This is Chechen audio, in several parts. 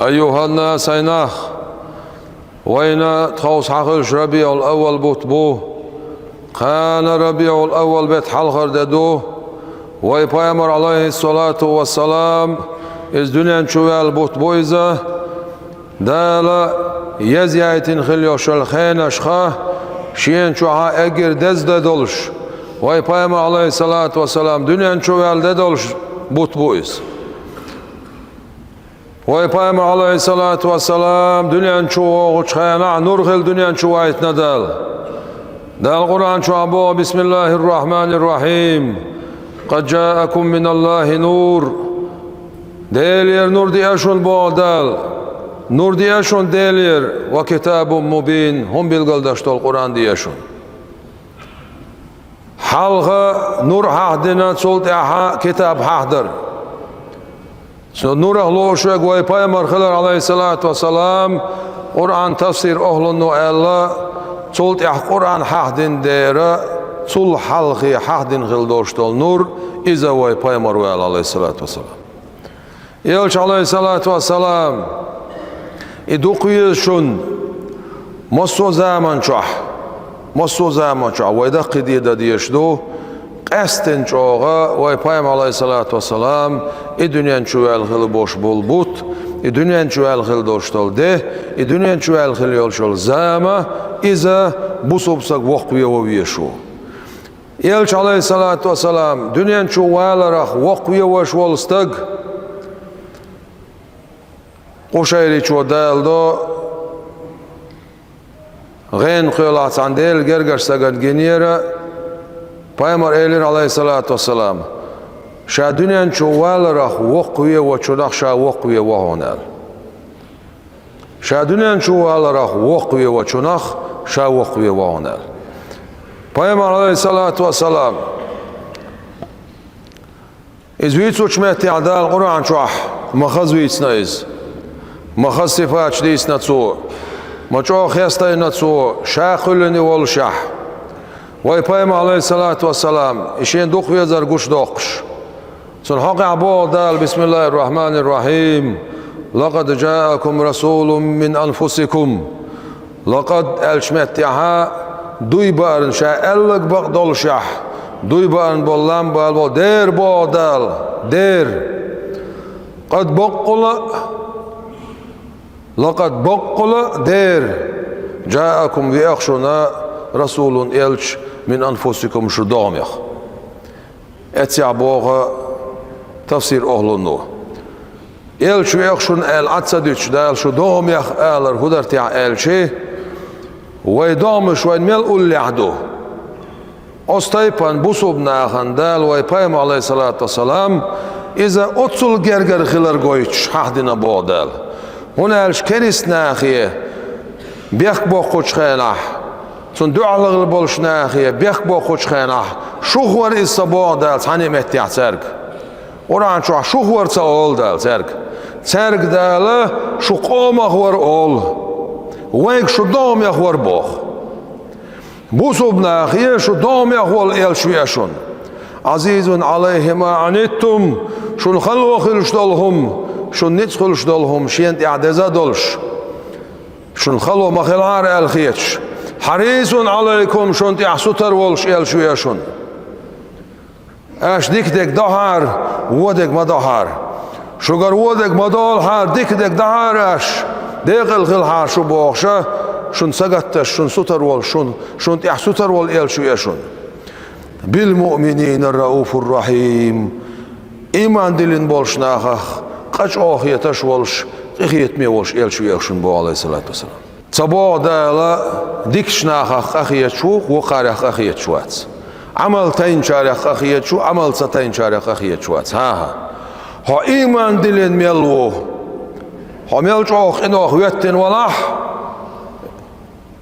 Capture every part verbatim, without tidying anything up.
أيها الناس, хӀай нах! Вайна тховса хьахуьлуш РабиӀул-Аввал бутт бу. Кхана РабиӀул-Аввал бетта хьалхара де ду. Вай Пайхамар, Ӏалайхиссалату вассалам, иза дуьнен чу ваьлла бутт бу иза. Дала езъяйтина хила йолуш йолу хенашха, шена чохь а эггара деза де долуш, вай Пайхамар, Ӏалайхиссалату вассалам, дуьнен чу ваьлла де долуш бутт бу иза. Вай Пайхамар, Ӏалайхиссалату вассалам, дуьнен чу вогӀучу хенахь нур хилла дуьнен чу вайтина Дала. Дала Къуръан чохь боху: بسم الله الرحمن الرحيم. قد جاءكم من الله نور. Делера нур деа шуна, боху Дала. Нур деа шуна Делера, وكتاب مبين, хӀума билгалдеш долу Къуръан деа шуна. Хьалха нур хьахдина, цул тӀаьхьа китаб хьахдара. Цу нурах лууш верг вай Пайхамар хилар, Ӏалайхиссалату вассалам, Къуръан тафсир ахӀлуно аьлла, цул тӀаьхьа Къуръан хьахдина дера, цул хьалхе хьахдина хила долуш долу нур, иза вай Пайхамар ву аьлла, Ӏалайхиссалату вассалам. Элча, Ӏалайхиссалату вассалам, и дукха веза шуна, массо а заман чохь, массо а заман чохь вай даккхийде дан дезаш ду, къаьсттина чӀогӀа вай Пайхамар, Ӏалайхиссалату вассалам, и дуьнен чу ваьлла хила болуш болу бутт, и дуьнен чу ваьлла хила долуш долу де, и дуьнен чу ваьлла хила йолуш йолу зама, иза бусалба стаг воккхаве ван везаш ву. Элча, Ӏалайхиссалату вассалам, дуьнен чу валарах воккхаве веш волу стаг, Къушайричо даладо, гӀенах кхоьлахь цхьана Делан гергарчу стагана гинера, Пайхамар элира, Ӏалайхиссалату вассалам, ша дуьнен чу валарах воккхаве вачунах ша воккхаве ван хьуна аьлла. Ша дуьнен чу валарах воккхаве вачунах ша воккхаве ван хьуна аьлла. Пайхамар, Ӏалайхиссалату вассалам, иза вийцучу меттехь Дала Къуръан чохь ма хаза вийцина иза, ма хаза сифаташ дийцина цо, ма чӀогӀа хестийна цо, ша кхоьллина волушехь. Вай Пайхамар, Ӏалайхиссалату вассалам, и шен дукха везар гучудоккхуш, цунна хьокъехь боху Дала: بسم الله الرحمن الرحيم. لقد جاءكم رسول من أنفسكم. Лакъад аьллачу меттехьа дуй баарна, ша аьлларг бакъ долушехь, дуй баарна болу лам бала болу дера боху Дала, дера. Къад баккъала а, лакъад баккъала а дера, жаакум веах шуна расулун элча мин анфусикум шу догӀмех. Эццехь боху тафсир охлуно. Элча веах шуна аьлла Ӏад ца дуьтуш, Дала шу догӀмех алар хӀун дара техь аьлча, вай догӀмаш вайн мел уллехь ду? Оцу тайпана бусулба нахана Дала вай пайхамар, алейхиссалату вассалам, иза оццул гергара хилар гойтуш хьахдина боху Дала. ХӀунда аьлча керист нахе бехк боккхучу хенахь, цунна дуьхьал хилла болчу нахе бехк боккхучу хенахь, шух вара иза ца боху Дала цхьана а меттехь цаьрга. Къуръан чохь шух вара ца олу Дала цаьрга. Цаьрга Дала шу къомах вара олу. Вайга шу догӀмех вара боху. Бусулба нахе шу догӀмех волу элча веа шуна. Ӏазизун Ӏалайхи ма Ӏаниттум, шуна хало хуьлуш долу хӀума, шуна ницкъ хуьлуш долу хӀума шена тӀехь деза а долуш. Шуна хало ма хилахьара аьлла хеташ. Хьарисун Ӏалайкум, шуна тӀехь сутара волуш элча веа шуна. Аша дика дерг дохьара, вон дерг ма дохьара. Шуьгара вон дерг ма долахьара, дика дерг дахьара аша, декъала хилахьара шу бохуша, шуна сагатдеш, шуна сутара волуш, шуна, шуна тӀехь сутара волу элча веа шуна. Билмуъминина рауфур рахим. Ийман диллина болчу нахах къа чӀогӀа хеташ волуш, къинхетаме волуш элча веа шуна боху, алейхиссалату вассалам. Ца боху Дала, дикачу нахах къахеташ ву, вукхарех къахеташ вац. Ӏамал тайначарех къахеташ ву, Ӏамал ца тайначарех къахеташ вац. ХӀан-хӀа. Хьо ийман диллина мел ву? Хьо мел чӀогӀа къинойх веттина валахь,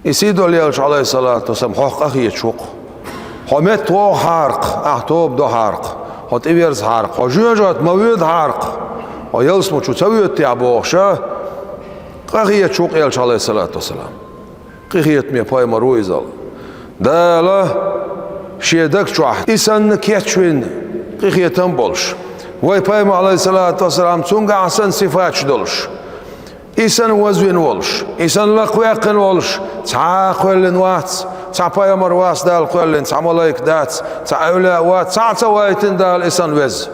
и сийдолу элча, алейхиссалату вассалам, хьох къахеташ ву-кх. Хьо меттавогӀу хьаркх, ахь тоба до хьаркх. Хьо тӀеверза хьаркх, хьо жоьжахати ма воьду хьаркх. Хьо ялсамани чу ца воьду техь бохуша, къахеташ ву-кх элча, алейхиссалату вассалам. Къинхетаме пайхамар ву иза. Дала шен даг чохь и санна кечвина, къинхетам а болуш, вай пайхамар, алейхиссалату вассалам, цуьнгахь санна сифаташ долуш, И санна вазвина волуш, и санна лакхаваьккхина волуш цхьа а кхоьллина вац, цхьа пайхамар вац Дала кхоьллина, цхьа малайк дац, цхьа эвлаяъ вац, цхьа а ца вайтина Дала и санна веза.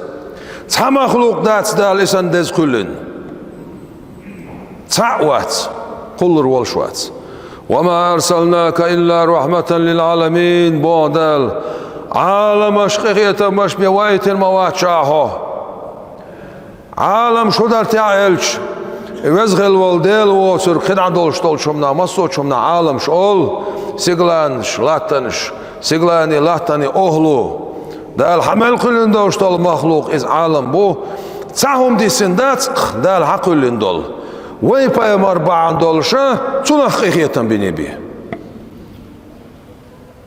Цхьа махлукъ дац Дала и санна деза кхоьллина. Цхьаъ вац, кхуллур волуш вац. «Ва ма арсалнака илла рахматан лил аламин», боху Дала. Ӏаламаш къинхетамаш бен вайтина ма вац Ахьа хьо. Ӏаламаш хӀун дара техьа аьлча, и веза хилла волу Дела воцург кхидӀа долуш долчу хӀуманах, массо а чу хӀуманах Ӏаламаш олу, сигаланаш, латтанаш, сигаланийн, латтанийн охӀла. Дала хьан мел кхоьллина долуш долу махлукъ иза Ӏалам бу, цхьа хӀума диссина дац-кх Дала хьан кхоьллина долу. Вай пайхамар бахьана долуша цунах къинхетам биний бен.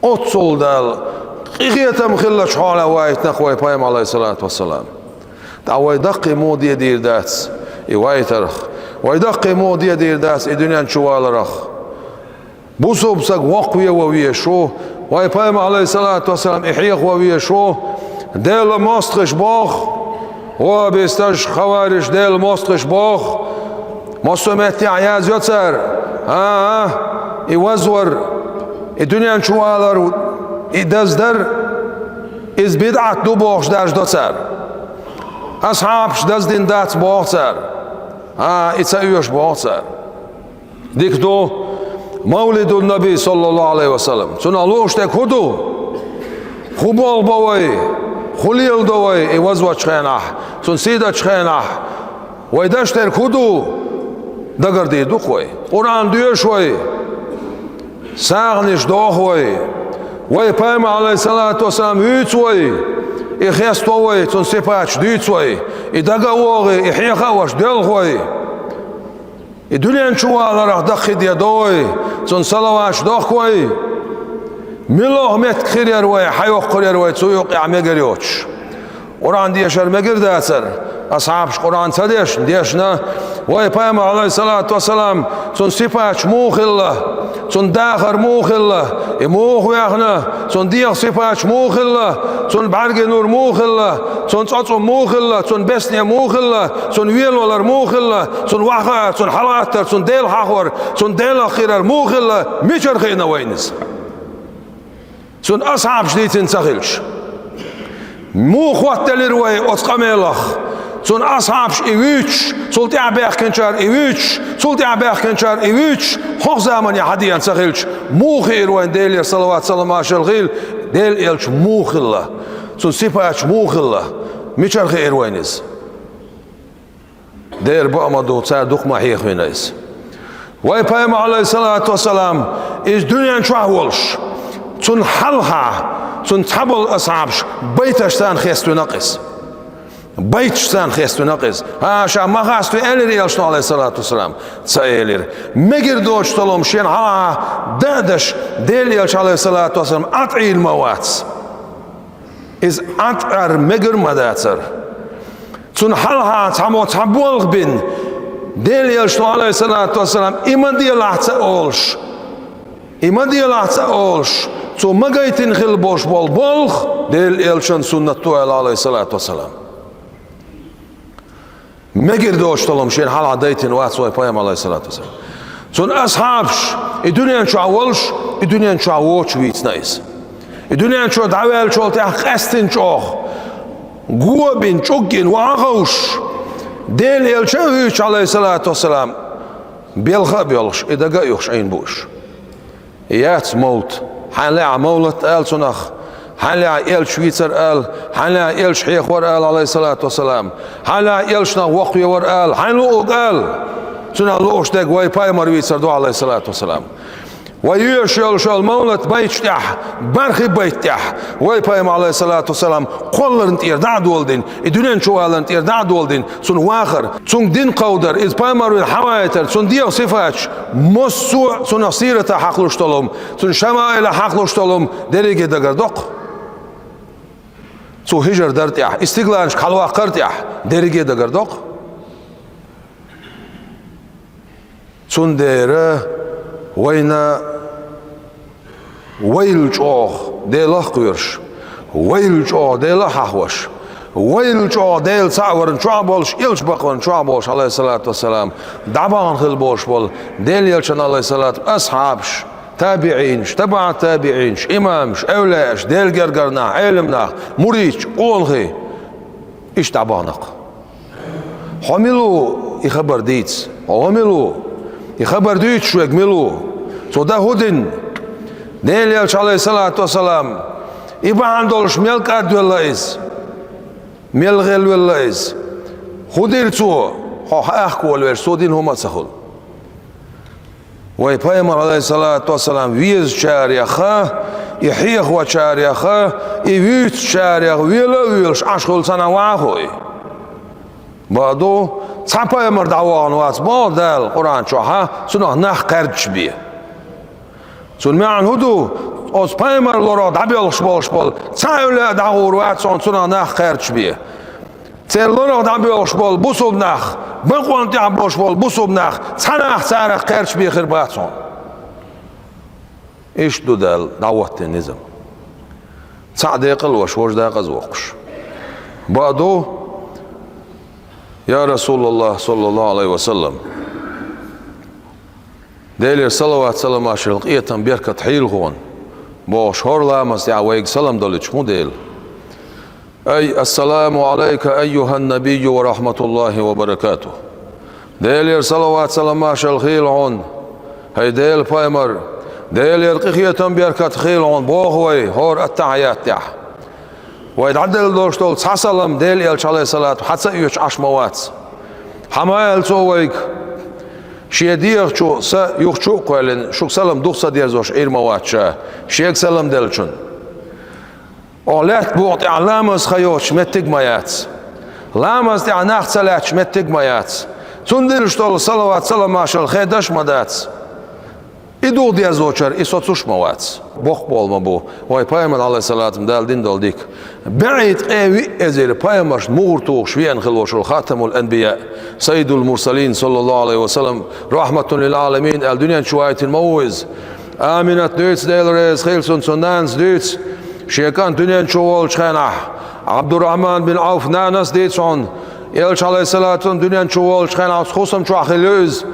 Оццул Дала къинхетам хиллачу хьолехь вайтина-кх вай пайхамар, Ӏалайхиссалату вассалам. ТӀаккха вай даккхий муха дедийр дац и вайтарх? Вай даккхий муха дедийр дац и дуьнен чу валарх? Бусалба стаг воккхаве ван везаш ву, вай пайхамар, Ӏалайхиссалату вассалам, и хьеха ван везаш ву. Делан мостагӀаша боху, ваххабисташ, хаварижаш Делан мостагӀаша боху, массо а меттехь язйо цара: «А-а, и вазвар, и дуьнен чу валар, и даздар, иза бидӀат ду», бохуш даржадо цара. «Асхьабаш даздина дац», боху цара. «А, и ца оьшу», боху цара. Дика ду, Мавлидун Наби, саллаллаху Ӏалайхи ва саллам. Цунах лууш дерг хӀун ду? ХӀун болх бо вай? ХӀун леладо вай и вазвачу хенахь, цунна сий дечу хенахь? Вай деш дерг хӀун ду? Дагардийр ду-кх вай. Къуръан доьшу вай. СагӀанаш доху вай. Вай пайхамар, Ӏалайхиссалату вассалам, вуьйцу вай. И хесто вай, цунна сипаташ дуьйцу вай. И дага а вогӀий, и хьеха а веш, доьлху вай. И дуьнен чу валарх даккхий де до вай, цунна салаваташ дохку вай. МуьлхӀа меттиг хир яра вай, хьайоккхур яра вай цу юкъехь мегар йоцуш? Къуръан дешар мегар дацара? Асхьабаш Къуръан ца дешна? Дешна. Вай пайхамар, Ӏалайхиссалату вассалам, цунна сипаташ муха хилла? Цунна дахар муха хилла? И муха вехна? Цунна дегӀан сипаташ муха хилла? Цунна бӀаьргийн нур муха хилла? Цунна цӀоцкъам муха хилла? Цунна бесне муха хилла? Цунна велавалар муха хилла? Цунна вахар, цунна хьалагӀаттар, цунна Дела хьахор, цунна Делах хирар муха хилла? Мичара хиъна вайна иза? Цунна асхьабаш дийцина ца хилча? Муха хоттаделира вай оцу къамелах? Цунна асхьабаш и вуьйцуш, цул тӀаьхьа баьхкинчара и вуьйцуш, цул тӀаьхьа баьхкинчара и вуьйцуш, хӀокху замане хьан деана ца хилча, муха хиира вайна Делера салават-салам, маршалла хуьлда, Делан элча муха хилла? Цунна сипаташ муха хилла? Мичара хиира вайна иза? Дера баа ма ду, цара дукха ма хьехавина иза. Вай пайхамар, Ӏалайхиссалату вассалам, иза дуьнен чохь волуш, цунна хьалха, цунна цхьаболу асхьабаш байташца хеставина-кх иза. Байташца хеставина-кх иза. ХӀан, ша ма хеставе элира элчано, Ӏалайхиссалату вассалам? Ца элира. Мегар доцуш долу хӀума шена хьалха дан а деш, Делан элча, Ӏалайхиссалату вассалам, ӀатӀӀийна ма вац. Иза ӀатӀӀар мегар а ма дацара. Цунна хьалха цхьаммо цхьа болх бина, Делан элчано, Ӏалайхиссалату вассалам, и ма делахь ца олуш, и ма делахь ца олуш, цо ма гайтина хилла болуш болу болх Делан элчан суннат ду аьлла, Ӏалайхиссалату вассалам. Мегар доцуш долу хӀума шена хьалха дайтина вац вай пайхамар, Ӏалайхиссалату вассалам. Цунна асхьабаш, и дуьнен чохь волуш, и дуьнен чохь воцуш вийцина иза. И дуьнен чу дӀаваьллачул тӀаьхьа къаьстина чӀогӀа, го а бина, чӀуг а йина, вахьа а ховшуш, Делан элча а вуьйцуш, Ӏалайхиссалату вассалам, белха а боьлхуш, и дага а юхуш Ӏийна бу уьш. Яц мовлат. Хьайн лаьа мовлат ала цунах. Хьайн лаьа элча вийцар ала. Хьайн лаьа элча хьехор ала, Ӏалайхиссалату вассалам. Хьайн лаьа элчанах воккхавевар ала. Хьайн луъург ала. Цунах лууш дерг вай пайхамар вийцар ду, Ӏалайхиссалату вассалам. Вай йоьшуш йолуш йолу мовлат байташ тӀехь, бархӀ байт тӀехь, вай пайхамар, Ӏалайхиссалату вассалам, кхолларна тӀера дӀа а доладина, и дуьнен чу валарна тӀера дӀа а доладина, цунна вахар, цуьнга дин кховдар, иза пайхамар вина хьавайтар, цунна дегӀан сифаташ, массо а цунах сиратах хьакхалуш долу хӀума, цунна шамаилах хьакхалуш долу хӀума дерриге дагардо-кх. Цо хӀижар дар тӀехь, и стигланашка хьалаваккхар тӀехь, дерриге дагардо-кх. Цундела вайна вайл чӀогӀа Делах а кхоьруш, вайл чӀогӀа Дела а хьахош, Вайл чӀогӀа Дела цхьаъ варна чохь болуш, элча бакъварна чохь болуш, Ӏалайхиссалату вассалам, дӀабахана хила болуш болу Делан элчан, Ӏалайхиссалату, асхьабаш, табиӀинаш, табаӀ табиӀинаш, имамаш, эвлаяаш, Делан гергара нах, Ӏелам нах, муридаш, къонахий, иштта дӀабахана-кх. Хьо мила ву и хабар дийца? Хьо мила ву? И хабар дуьйцуш верг мила ву? Цо дан хӀун дина? Делан элча, Ӏалайхиссалату вассалам, и бахьана долуш мел кӀадвелла иза? Мел гӀелвелла иза? ХӀун дира цо? Хьо ахка волавелча, цо дина хӀума а ца хуьлу. Вай пайхамар, Ӏалайхиссалату вассалам, везачарех а, и хьехочарех а, и вуьйцучарех вела а воьлуш Ӏаш хуьлу цхьана ван а хой. Бакъду, цхьа пайхамар дӀавахана вац боху Дала Къуръан чохь, цунах нах кхаьрдаш бен. Цуьнан маьӀна хӀун ду? Оцу пайхамар лорах дӀабоьлхуш болуш болу цхьа эвлаяъ дӀагӀур вац хьуна цунах нах кхаьрдаш бен. Церан лорах дӀабоьлхуш болу бусулба нах, бакъонан тӀехь болуш болу бусулба нах, цхьа нах царах кхаьрдаш бен хир бац хьуна. Иштта ду Дала дӀахӀоттийна низам. Цхьаъ декъалвеш, важа декъаза воккхуш. Бакъду, я Расулаллах, саллаллаху Ӏалайхи ва саллам, Делера салават-саламаш хила, къинхетам, беркат хьийла хьуна, бохуш, хӀора ламаза тӀехь вайга салам далийча хӀун дела? Ай, ассаламу Ӏалайка, айюхан набийю ва рахматуллахи ва баракатух. Делера салават-саламаш хила хьуна, хӀай Делан пайхамар, Делера къинхетам, беркат хила хьуна, боху вай хӀора аттахьият тӀехь. Вай дӀаделла долуш долу цхьа салам Делан элча, Ӏалайхиссалату, хьа ца оьцуш Ӏаш ма вац. Хьан ма аьлла цо вайга, шен дегӀачу са юхачу а кхоьллина, шуьга салам дукха ца дерзош Ӏийр ма вац ша, шега салам деллачунна. Оха лаьтта букъа тӀехь ламаз хан йоцуш меттиг а ма яц. Ламаз тӀехь нах ца лаьтташ меттиг а ма яц. Цунна диллаш долу салават-саламаш хедаш а ма дац. И дукха дезочара и соцуш а ма вац. Боккха болу ма бу вай пайхамар, Ӏалайхиссалату, Дала дина долу дика. БӀе ткъе виъ эзар пайхамаршна мухӀар тухуш веана хила волуш волу Хатамул-Анбияъ, Саййидул-Мурсалин, саллаллаху Ӏалайхи ва саллам, рахматун лил-Ӏаламин аьлла, дуьнен чу вайтина ма ву иза. Аминат дуьйцу, Дела реза хила цунна, цуьнан нанас дуьйцу, шен кӀант дуьнен чу волчу хенахь, Ӏабдуррахьман бин Ӏавф нанас дуьйцу хьуна, элча, Ӏалайхиссалату, дуьнен чу волчу хенахь оцу хӀусам чохь хилла ю иза.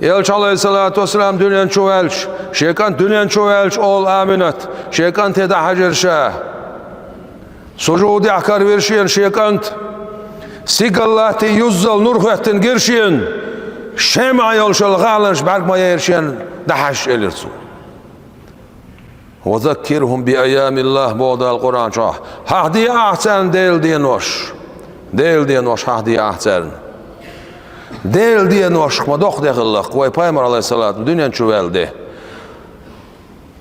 Элча, Ӏалайхиссалату вассалам, дуьнен чу ваьлча, шен кӀант дуьнен чу ваьлча, олу Аминат, шен кӀанте дӀахьаьжира ша. Сужудехь каравира шена шен кӀант. Стигал латтий юззал нур хӀоьттина гира шена. Шемахь йолуш йолу гӀаланаш бӀаьрг ма яйра шена дӀахьаьжча, элира цо. «Ва заккирхум би айямиллахь», боху Дала Къуръан чохь. Хьахьа де ахь царна Делан денош. Делан денош хьахьа де ахь царна. Делан деношах ма доккха де хилла-кх вай пайхамар, Ӏалайхиссалату, дуьнен чу ваьлла де.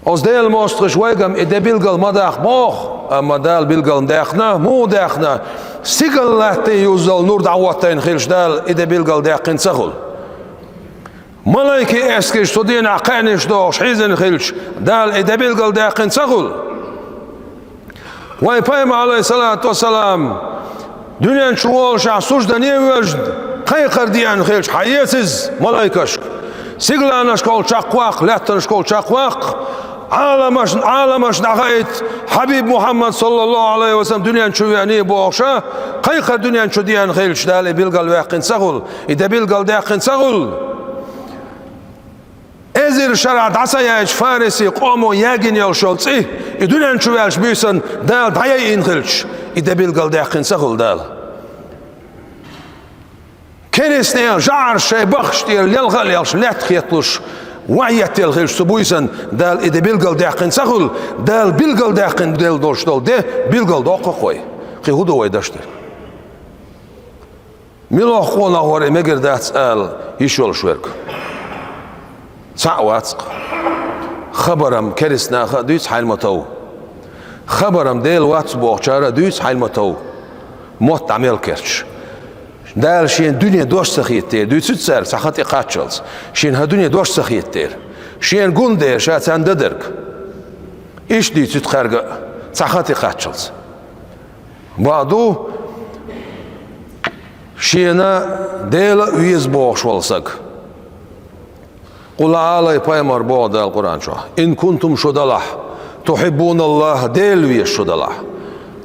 Оцу Делан мостагӀаша вайга-м и де билгал ма даккха боху, амма Дала билгал даьккхина, муха даьккхина? Стигал латтий юззал нур дӀахӀоттийна хилча, Дала и де билгал даьккхина ца хуьлу. Малайкийн эскарш цу дийнахь кхаьънаш дохуш хьийзина хилча, Дала и де билгал даьккхина ца хуьлу. Вайн пайхамар, Ӏалайхиссалату вассалам, дуьнен чу волушехь суждане а воьжна, кхайкхар деана хилча, хьаэца иза малайкашка. Сигаланашкахула чекхваккха, лаьттанашкахула чекхваккха, Ӏаламаш, Ӏаламаш дӀахаийта, Хьабиб Мухьаммад, саллаллаху Ӏалайхи ва саллам, дуьнен чу веана бохуша, кхайкхар дуьнен чу деана хилча, Дала и билгал ваьккхина ца хуьлу, и де билгал даьккхина ца хуьлу. Эзар шарахь дӀа ца яьлча, фарисийн къомо ягийна йолуш йолу цӀе, и дуьнен чу ваьлча буьйсанна Дала дӀаяйина хилча, и де билгал даьккхина ца хуьлу Дала. Керстанийн жӀараш шайн бахаш тӀера лелха а лелхаш, лаьтта хеталуш, ваьхьа еттелла хилча цу буьйсанна, Дала и де билгал даьккхина ца хуьлу, Дала билгал даьккхина делла долуш долу де билгал доккху-кх вай. Кхин хӀун ду вай даш дерг? Мила ву къонахчо и мегар дац ала йиш йолуш верг? Цхьаъ вац-кх. Хабар-м керстанаша а дуьйцу, хьайна ма-тов. Хабар-м Дела вац бохучара а дуьйцу, хьайна ма-тов. Мотт дӀа мел кхерчаш. Дала шена дуьне дош ца хетара, дуьйцуьйту цара цхьа хатӀе кхаччалц. Шена хӀара дуьне дош ца хетара. Шена гун дара ша царна дан дерг. Иштта дуьйцуьйту кхаьрга а цхьа хатӀе кхаччалц. Бакъ ду, шена Дела а веза бохуш волу саг. Къул Ӏалай, пайхамар, боху Дала Къуръан чохь: «Ин кунтум шугьадаа, тухьиббуналлахь», Дела веза шу далахь.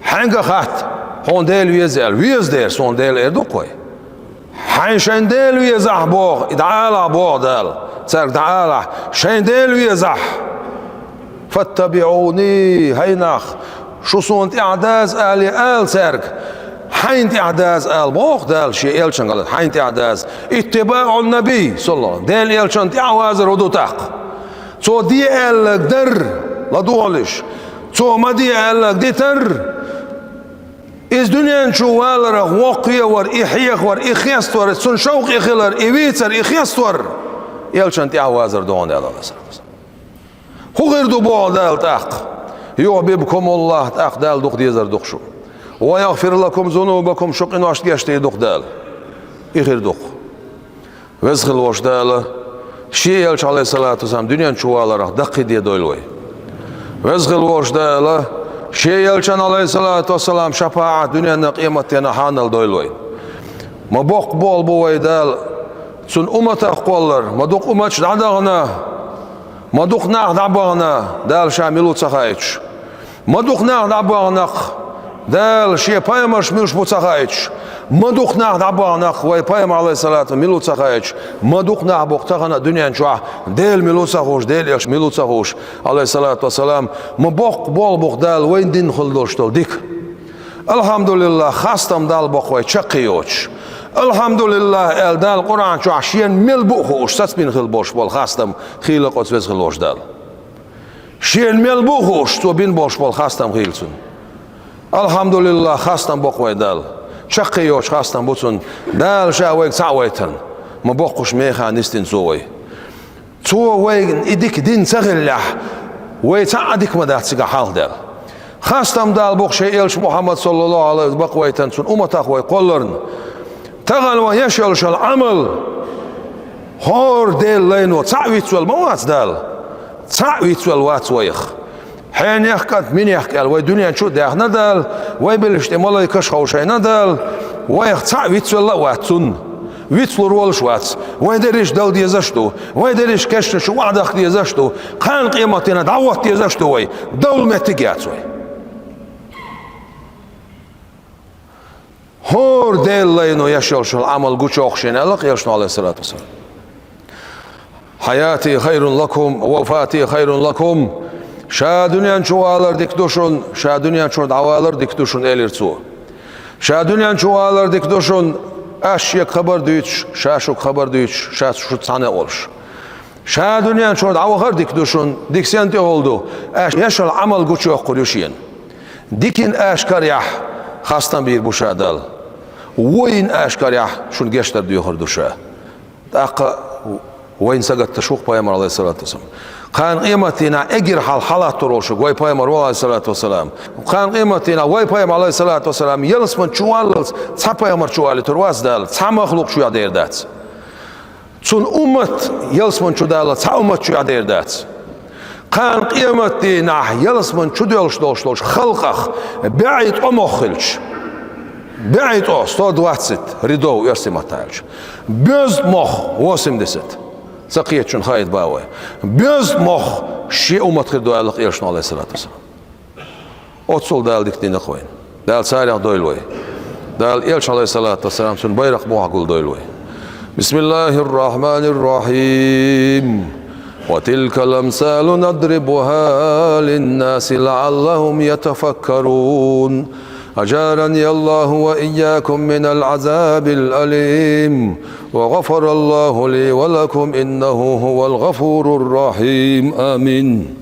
Хьаьнга хатта? Хьуна Дела веза аьлла, веза дера, суна Дела эр ду-кх вай. Хьайн шайн Дела везахь боху, и дӀаалахь боху Дала. Цаьрга дӀаалахь, шайн Дела везахь. «Фаттабиъуни», хӀай нах, шу суна тӀаьхьа даза алий ала цаьрга. Хьайна тӀаьхьа даза ала боху Дала шен элчанга, хьайна тӀаьхьа даза. «Иттибаъун-набий», саллаллаху, Делан элчанна тӀаьхьавазар хӀун ду тӀаккха? Цо де аьлларг дар, ладогӀалаш. Цо ма де аьлларг дитар. Иза дуьнен чу валарах воккхавар, и хьехавар, и хествар, цунна шовкъе хилар, и вийцар, и хествар, элчанна тӀаьхьавазар ду хьуна аьлла. ХӀун хир ду боху Дала тӀаккха? «Юхьбибкумуллахь», тӀаккха Дала дукха дезар ду-кх шу. «Ва ягъфир лакум зунубакум», шу къиношна гечдийр ду-кх Дала. И хир ду-кх. Веза хила волчу Дала шен элча, Ӏалайхиссалату вассалам, дуьнен чу валарах даккхийдедойла вай. Веза хила волчу Дала шен элчан, Ӏалайхиссалату вассалам, шапаӀат дуьненна, къематденна хьанал дойла вай. Ма боккха болх бу вай Дала цунна умматах кхоллар, ма дукха умматаш дӀадахана, ма дукха нах дӀабахана, Дала ша мила ву ца хаийташ. Ма дукха нах дӀабахана-кх, Дала шен пайхамарш муьлш бу ца хаийташ. Ма дукха нах дӀабахана-кх, вай пайхамар, Ӏалайхиссалату, мила ву ца хаийташ. Ма дукха нах бу-кх тахана а дуьнен чохь, Дела мила ву ца хууш, Делан элча мила ву ца хууш, Ӏалайхиссалату вассалам. Ма боккха болх бу-кх Дала вайна дина хила долуш долу дика. «Алхьамдулиллахь», хастам Далла бо-кх вай чаккхе йоцуш. «Алхьамдулиллахь» аьлла, Дала Къуръан чохь шена мел бу а хууш, сацбина хила болуш болу хастам хийла-кх оцу Веза хила волчу Далла. Шена мел бу а хууш, цо бина болуш болу хастам хийла цунна. «Алхьамдулиллахь», хастам бо-кх вай Далла. Чаккхе йоцуш хастам бу цунна. Дала ша вайга цхьаъ вайтарна, ма боккхачу механа нисдина цо вай. Цо вайна и дика дина ца хиллехь, вай цхьа а дика ма дац цигахь хьалха дела. Хастам Далла бу-кх шен элча Мухьаммад, саллаллаху Ӏалайхи ва саллам, бакъвайтарна, цуьнан умматах вай кхолларна. Тахана вай еш йолуш йолу Ӏамал хӀора Делан лайно цхьаъ вицвелла ма вац Дала. Цхьаъ вицвелла вац вайх. Хьенех, кӀант, минех аьлла, вай дуьнен чу а даьхна Дала, вай беллачу тӀе малайкаш а ховшийна Дала, вайх цхьаъ вицвелла а вац Цунна. Вицлур волуш а вац. Вай дерриш а дала дезаш а ду. Вай дерриш а кешнаш чу охьадахка дезаш а ду. Кхана къематдийнахь дӀахӀотта дезаш а ду вай. Довла меттиг а яц вай. ХӀора Делан лайно еш йолуш йолу Ӏамал гучуйоккхуш йина аьлла-кх элчано, Ӏалайхиссалату вассалам: «Хьаяти хайрун лакум, ва вафати хайрун лакум». Ша дуьнен чу валар дика ду шуна, ша дуьнен чуьра дӀавалар дика ду шуна, элира цо. Ша дуьнен чу валар дика ду шуна, аш шега хабар дуьйцуш, ша шуьга хабар дуьйцуш, ша шу цхьаьна а волуш. Ша дуьнен чуьра дӀавахар дика ду шуна, дика стенна тӀехула ду, аш еш йолу Ӏамал гучуйоккхур ю шена. Диканна аш карахь, хастам бийр бу ша Далла. Вуйна аш карахь, шуна гечдар доьхур ду ша. ТӀаккха вайна сагатдеш ву-кх пайхамар, Ӏалайхиссалату вассалам. Кхана къематдийнахь эггара хьалха хьалаттур волуш верг вай пайхамар ву, Ӏалайхиссалату вассалам. Кхана къематдийнахь вай пайхамар, Ӏалайхиссалату вассалам, ялсамани чу валлалц цхьа пайхамар чу валийтур вац Дала, цхьа махлукъ чу а дер дац. Цуьнан уммат ялсамани чу даллалц цхьа уммат чу а дер дац. Кхана къематдийнахь ялсамани чу доьлхуш долуш долчу халкъах бӀе ткъа мох хилча, бӀе ткъа, сто двадцать рядов оьрсийн маттахь аьлча, боьзна мох, восемьдесят, ца кхетачунна хаийта бен вай, боьзна мох шен уммат хир ду аьлла-кх элчано, Ӏалайхиссалату вассалам. Оццул Дала дика дина-кх вайна. Дала царех дойла вай. Дала элча, Ӏалайхиссалату вассалам, цуьнан байракх мохь гулдойла вай. بسم الله الرحمن الرحيم. وتلك الأمثال نضربها للناس لعلهم يتفكرون. أجارني الله وإياكم من العذاب الأليم. وغفر الله لي ولكم إنه هو الغفور الرحيم. آمين.